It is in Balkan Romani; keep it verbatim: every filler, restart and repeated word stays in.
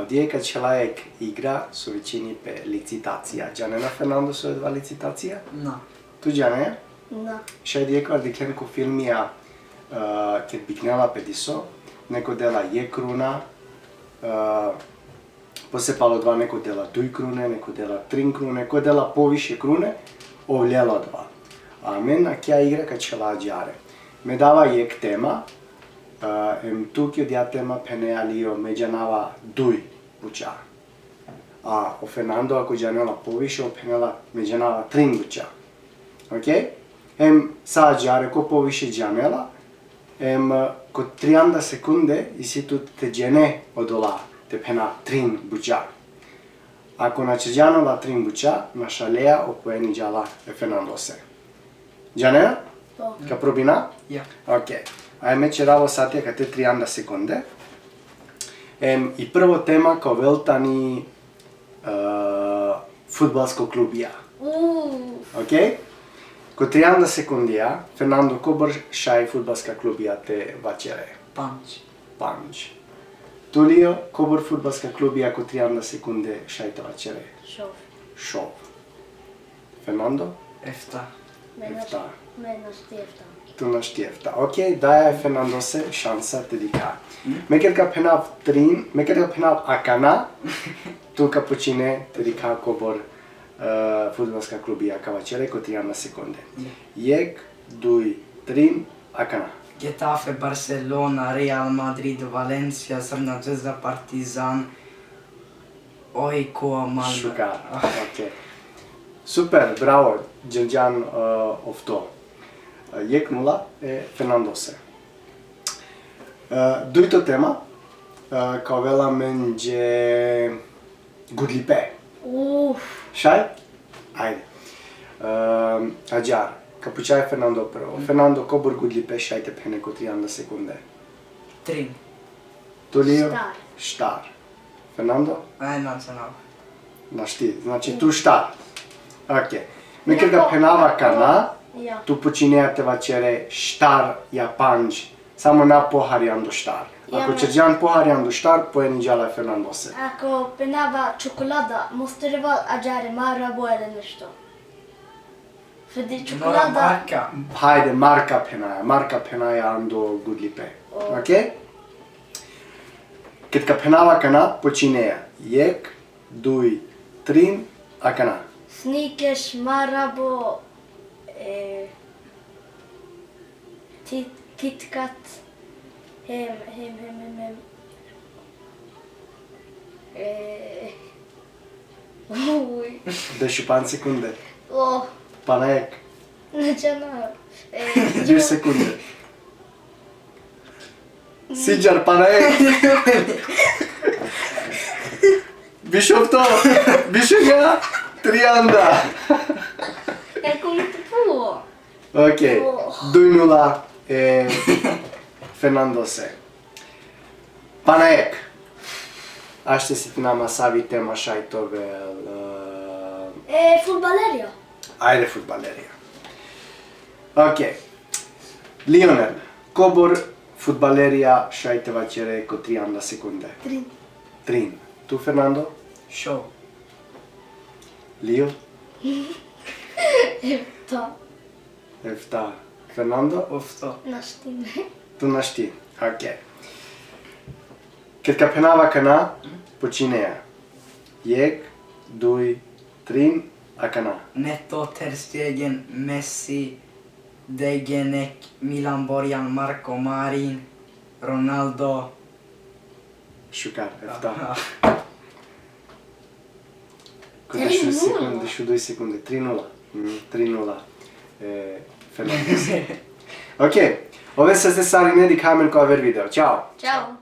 Dije ka čhela jekh igra so vičini pe licitacija. Džanena, Fernando, so odova licitacija? Na. Tu džane? Na. Šaj dije ka dikhen ko filmija, e, ked biknela pe diso, neko dela jekh kruna, e, posle palo odova neko dela duj krune, neko dela trin krune, ko dela poviše krune, ov lela odova. A amen akija igra ka čhela ađare. Me dava jekh tema, e, em tu ki odija tema phenea, Lio, me džanava duj buča. A o Fernando, ako džanela poviše, ov phenela me džanava trin buča. Okej? Em sa ađare, ko poviše džanela, em, e, ko trianda sekunde isi tu te džene odola, te phena trin buča. Ako na čerđan ola trin buča, našaleja o poeni džala e Fernandose. Džanena? Po. Ka probina? Ja. Okej. Ajde, me čerava sati akate trianda sekunde. Em, i prvo tema ka ovel tani, e, fudbalsko klubija. Uf. Okej? Ko trianda sekundija, Fernando, kobor šaj fudbalska klubija te vaćere? Pandž. Pandž. Tu, Lio, kobor fudbalska klubija ko trianda sekunde šaj te vaćere? Šov. Šov. Fernando? Efta. Me naš-, Efta. me našti efta. Tu našti efta. Okej, daja e Fernandose šansa te dikha. Me ked ka phenav trin, me ked ka phenav akana, tu ka počine te dikha kobor, e, fudbalska klubija ka vaćere ko trianda sekunde. Jekh, duj, trin, akana. Getafe, Barcelona, Real Madrid, Valencia, Crvena Zvezda, Partizan, Oj, ko Malmö. Šukar. Okej. Super, bravo, džanđan, e, ofto. E, jekh nula e Fernandose. E, dujto tema, e, ka ovel amenđe gudlipe. Uf. Šaj? Ajde. E, ađar, ka pučaj Fernando prvo. Fernando, kobor gudlipe šaj te phene ko trianda sekunde? Trin. Tu, Lio? Štar. Štar. Fernando? Aj, na, se na. Našti, znači tu štar. Okej. Me ked ka phenava akana, Ja. tu počinea te vaćere štar ja pandž. Samo na pohari ando štar. Ja, Ako me- čerđan pohari ando štar, poeni džala e Fernandose. Ako phenava čokolada, mostar te ovel ađare Marabou ili nešto. Fedi Mora čokolada. marka. Hajde, marka phenaja, marka phenaja ando gudlipe. O. Okej? Ked ka phenava akana, počinea. Jekh, duj, trin, akana. Snickers, Marabou, e, Ti-, KitKat, hem, hem, hem, hem, hem. E, uj. Dešupandž sekunde. O, Pana jekh. na džanav. E, Duj sekunde. Sinđar, pana jekh. Biš ofto, biš enja, trianda. Kako mi te puo? Okej, Oh. Duj nula e Fernandose. Pana jekh. Ašti si ti nama savi tema šaj te ovel, e, E, fudbalerija. Ajde, fudbalerija. Okej. Lionel, kobor fudbalerija šaj te vaćere ko trianda sekunde? Trin. Trin. Tu, Fernando? Šov. Lio? Ta. Efta. Fernando? Ofto. Našti me. Tu našti. Okej. Ked ka phenava akana, počinea. Jekh, duj, trin, akana. Neto, Ter Stegen, Messi, De Gene, Milan Borjan, Marko Marin, Ronaldo. Šukar, efta. Aha. Ko dešuduj Tri nula. sekunde, dešuduj sekunde, tri nula. Mm, tri nula. E, Fernando. Okej. Ove sese sarine, dikha amen ko aver video. Ćao. Ćao.